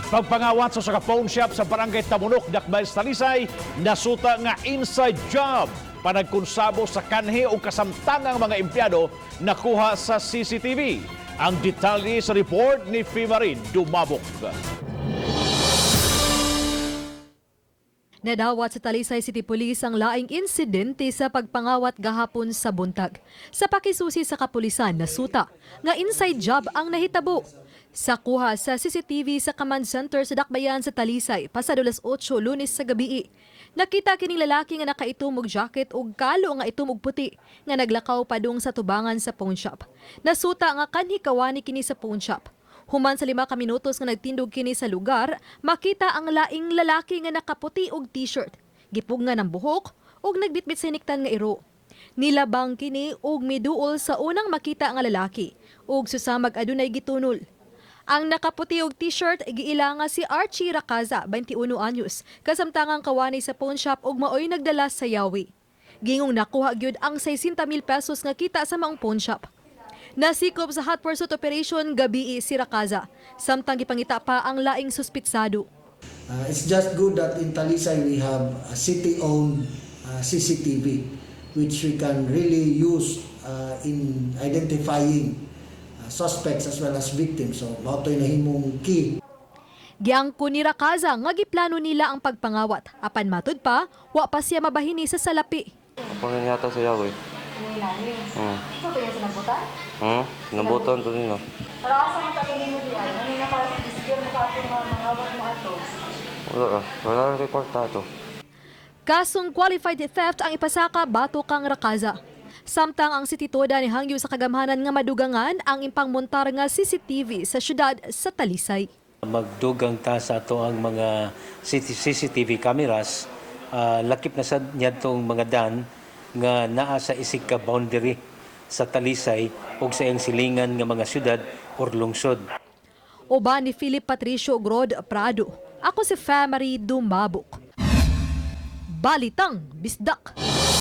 Pagpangawat sa usa ka pawn shop sa Barangay Tamunok, Dakbayan sa Talisay, nasuta nga inside job. Panagkonsabo sa kanhi o kasamtangang mga empleyado nakuha sa CCTV. Ang detalye sa report ni Fimarin Dumabok. Nadawat sa Talisay City Police ang laing insidente sa pagpangawat gahapon sa buntag. Sa pakisusi sa kapulisan, nasuta nga inside job ang nahitabo. Sa kuha sa CCTV sa command center sa Dakbayan sa Talisay, pasado alas 8 Lunes sa gabi. Nakita kining lalaki nga nakaitom og jacket ug kalo nga itom og puti nga naglakaw padung sa tubangan sa pawn shop. Nasuta nga kanhi kawani kini sa pawn shop. Human sa 5 ka minutos nga nagtindog kini sa lugar, makita ang laing lalaki nga nakaputi og t-shirt. Gipugngan ang buhok ug nagbitbit sa hiniktan nga iro. Nilabang kini ug miduol sa unang makita nga lalaki ug susamag adunay gitunol. Ang nakaputi og t-shirt giila nga si Archie Racaza, 21 anyos, kasamtangang kawani sa pawn shop ug maoy nagdala sa yawi. Gingong nakuha gyud ang 60 mil pesos nga kita sa maong pawn shop. Nasikop sa hot pursuit operation gabii si Rakaza, samtang gipangita pa ang laing suspitsado. It's just good that in Talisay we have a city-owned CCTV which we can really use in identifying suspects as well as victims. So, mao to'y nahimong key. Giangko ni Rakaza nga giplano nila ang pagpangawat. Apan matud pa, wa pa siya mabahini sa salapi. Ako na yata sa yawi. Ito ba yung sinabutan? Nabutan to nila. Pero asa mo tagin mo diyan? Ano na para sa discure mo ka ato nga mga awat mo ato? Wala ka. Wala kang report ato. Kasong qualified theft ang ipasaka batok kang Rakaza. Samtang ang City Toda ni hangyo sa kagamhanan nga madugangan ang impangmontar nga CCTV sa syudad sa Talisay. Magdugang ta sa ato ang mga CCTV cameras, lakip na sa niadtong mga dan nga naa sa isig ka boundary sa Talisay ug sa iyang silingan nga mga syudad or lungsod. Uban ni Philip Patricio Grod Prado. Ako si Famary Dumabok. Balitang Bisdak.